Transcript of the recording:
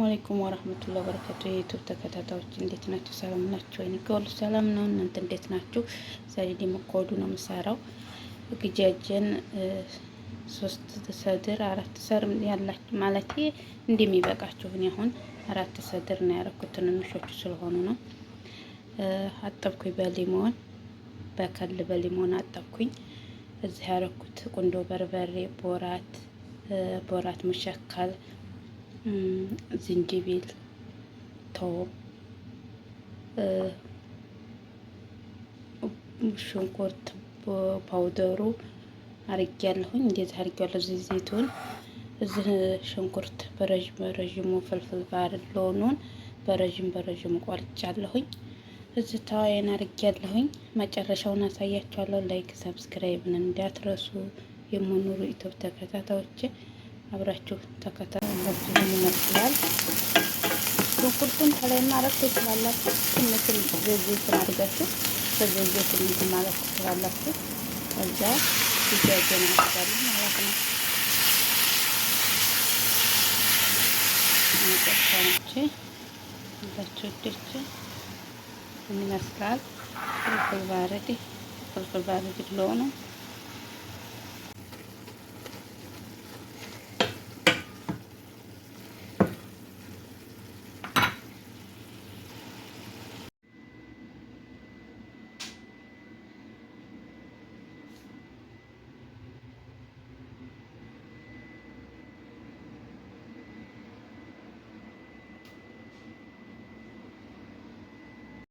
አለይኩም ወራህመቱላሂ ወበረካቱ። የዩቲዩብ ተከታታዮች እንዴት ናችሁ? ሰላም ናችሁ ወይ? ከሁሉ ሰላም ነው። እናንተ እንዴት ናችሁ? ዛሬ ደግሞ ኮዱ ነው የምሰራው። ግጃጀን ሶስት ሰድር አራት ሰር ያላችሁ ማለት እንደሚበቃችሁ። እኔ አሁን አራት ሰድር ነው ያደረኩት፣ ትንንሾቹ ስለሆኑ ነው። አጠብኩኝ በሊሞን በከል በሊሞን አጠብኩኝ። እዚህ ያደረኩት ቁንዶ በርበሬ፣ ቦራት ቦራት ሙሸከል፣ ዝንጅቢል፣ ቶም፣ ሽንኩርት ፓውደሩ አርጌያለሁኝ። እንደዚህ አርጌያለሁ። እዚህ ዘይቱን እዚህ ሽንኩርት በረዥም በረዥሙ ፍልፍል ባር ሎኑን በረዥም በረዥሙ ቆርጫለሁኝ። እዚህ ተዋየን አርጌያለሁኝ። መጨረሻውን አሳያችኋለሁ። ላይክ ሰብስክራይብን እንዳትረሱ የመኖሩ ኢትዮጵ ተከታታዮች አብራችሁ ተከታታችሁ ይመስላል። ሽንኩርቱን ከላይ ማድረግ ትችላላችሁ። ትንሽም ዘይት አድርጋችሁ በዘይት እንትን ማለት ትችላላችሁ። ከዛ ይጃጀን አድርጋለሁ ማለት ነው። መጨረሻ እንዳችሁ ይመስላል። ፍልፍል ባረድ ፍልፍል ባረድ ለሆነ